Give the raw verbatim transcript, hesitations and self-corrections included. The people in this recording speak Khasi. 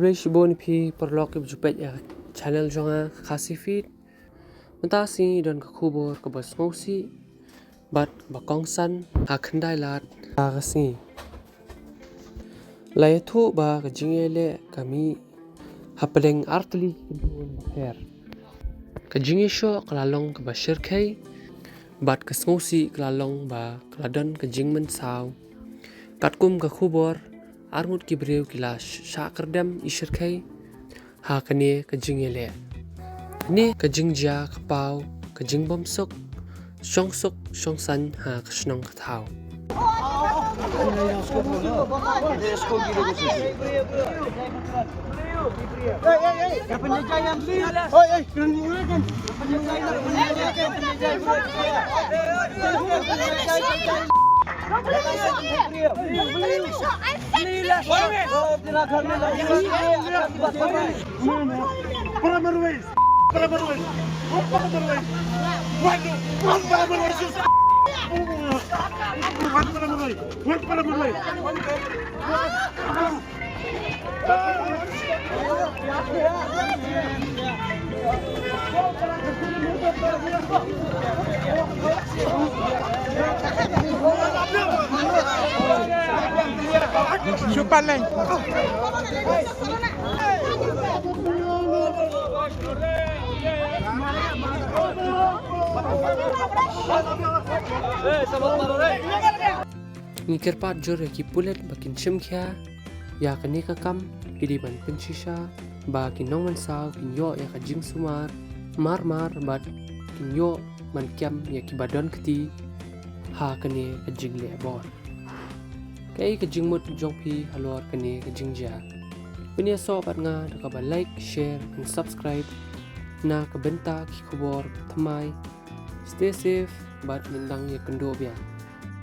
Khublei shibun ïa phi paralok kiba ju peit ïa ka channel jong nga, ka Khasi Feed. Mynta ka sngi don ka khubor kaba sngewsih bad kaba kongsan ha Khyndailad ha ka sngi. La ïathuh ba ka jingïaleh ka mih hapdeng artylli ki khyndew bapher. Ka jingïashoh ka la long kaba shyrkhei bad ka sngewsih ka la long ba ka la don ka jingmynsaw. Katkum ka khubor, arngut ki briew ki la sh- shah kyrdem i shyrkhei ha kane ka jingïaleh. Kane ka jingjia ka paw ka jingbymsuk, shongsuk shongsaiñ ha ka shnong ka thaw. Ngi kyrpad jur ïa ki pulit ba kin shim khia ïa kane ka kam, ki dei ban pynshisha ba ki nongmynsaw kin ïoh ïa ka jingsumar marmar bad kin ïoh ban kiam ïa kiba don kti ha kane ka jingleh bor. Kaei ka jingmut jong phi halor kane ka jingjia? Pynïasoh bad nga da kaba like, share and subscribe na ka bynta ki khubor thymmai. Stay safe bad ngin nang ïakynduh biang.